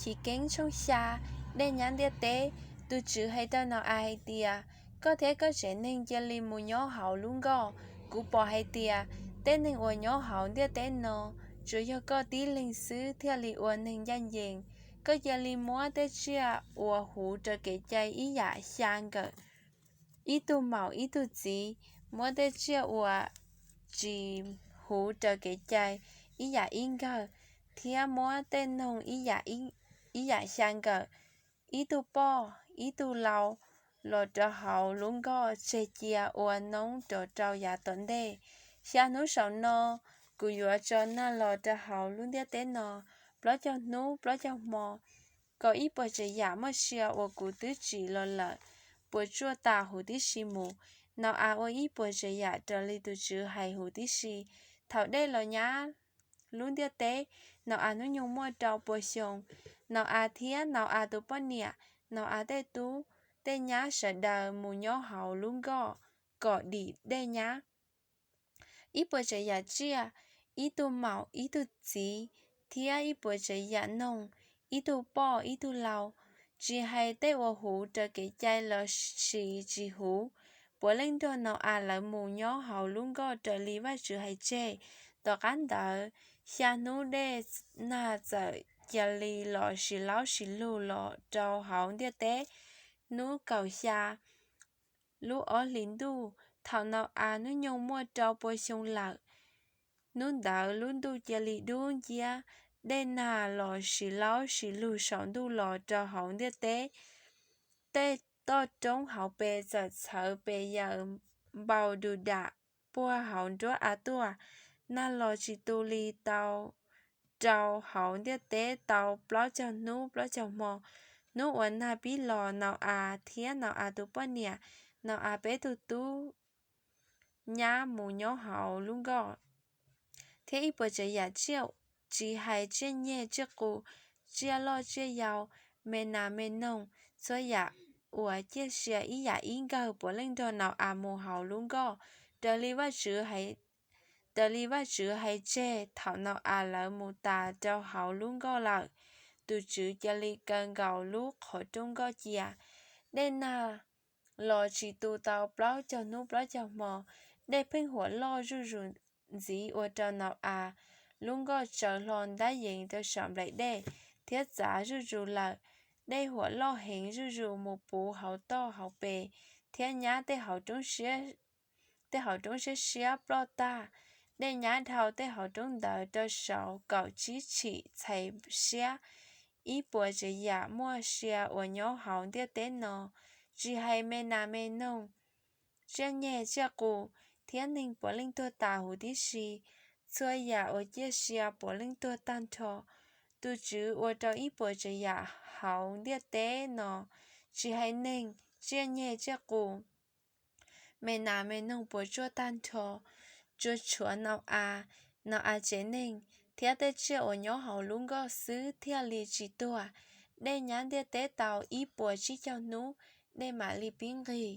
Chiv Keeb tshooj xya. Dej nyab ntiaj teb. Tus TSWV hais rau Nau-as hais tias, Koj thiab koj tsev neeg cia li mus nyob hauv lub nkoj. Kuv pom hais tias tej neeg uas nyob hauv ntiaj teb no, tsuas yog koj tib leeg xwb thiaj li ua neeg ncaj ncees. Koj cia li muab tej tsiaj uas huv rau kev cai ib yam xya nkawm ib tug maum ib tug txiv, muab tej tsiaj uas tsis huv rau kev cai ib yam ib nkawm, thiab muab tej noog ib yam xya nkawm ib tug poj ib tug lau los rau hauv lub nkoj tseg cia ua noob rov rau yav tom ntej. Xya hnub saum no kuv yuav tso nag los rau hauv lub ntiaj teb no plaub caug hnub plaub caug hmo, kom ib puas tsav yam muaj sia uas kuv twb tsim los lawm puas tsuaj tas huv tib si mus. Nau-as ua ib puas tsav yam raws li tus TSWV hais huv tib si. Thaum dej los nyab lub ntiaj teb, Nau-as hnub nyoog muaj rau pua xyoo. Nau-as thiab Nau-as tus poj niam, Nau-as tej tub tej nyab sawv daws mus nyob hauv lub nkoj kom dim dej nyab. Ib puas tsav yam tsiaj, ib tug maum ib tug txiv, thiab ib puas tsav yam noog, ib tug poj ib tug lau, tsis hais tej uas huv rau kev cai los sis tsis huv, puav leej nrog Nau-as lawv mus nyob hauv lub nkoj raws li Vajtswv hais tseg. Tom qab ntawd, xya hnub dej nag txawm cia li los sis laub sis lug los rau hauv ntiaj teb. Hnub kaum xya lub ob hlis ntuj, thaum Nau-as hnub nyoog muaj rau pua xyoo lawm, hnub ntawd lub ntuj cia li dub nciab, dej nag los sis laub sis lug saum ntuj los rau hauv ntiaj teb. Tej toj roob hauv pes txawm txhawv pes yaws npau du dam puag hauv nruab av tuaj. Nag los tsis tu li tau rau hauv ntiaj teb tau plaub caug hnub plaub caug hmo. Hnub uas nag pib los, Nau-as thiab Nau-as tus poj niam, Nau-as peb tug tub nyab mus nyob hauv lub nkoj. Thiab ib puas tsav yam tsiaj, tsis hais tsiaj nyeg tsiaj qus, tsiaj loj tsiaj yau, me nas me noog, txhua yam uas ciaj sia ib yam ib nkawg puav leej nrog Nau-as mus hauv lub nkoj, raws li Vajtswv hais tseg thaum Nau-as lawv mus tas rau hauv lub nkoj lawm. Tus TSWV cia li kaw nkaus lub qhov rooj nkoj cia. Dej nag los tsis tu tau plaub caug hnub plaub caug hmo, dej pheej huam loj zuj zus ntxiv ua rau Nau-as lub nkoj tsaws hlo ntab yees rau saum nplaim dej thiab txav zuj zus lawm. Dej huam loj heev zuj zus mus puv hauv toj hauv pes thiab nyab tej hauv roob siab siab ploj tag. Dej nyab dhau tej hauv roob ntawd rau saud kaum tsib tshim txhais siab. Ib puas tsav yam muaj sia uas nyob hauv ntiaj teb no, tsis hais me nas me noog, tsiaj nyeg tsiaj qus, thiab neeg puav leej tuag tas huv tib si. Txhua yam uas ciaj sia puav leej tuag tag nrho. Tus TSWV ua rau ib puas tsav yam hauv ntiaj teb no, tsis hais neeg, tsiaj nyeg tsiaj qus, me nas me noog puas tsuaj tag nrho. Tsuas tshuav Nau-as, Nau-as tsev neeg thiab tej tsiaj uas nyob hauv lub nkoj xwb thiaj li tsis tuag. Dej nyab ntiaj teb tau ib puas tsib caug hnub, dej mam li pib nqig.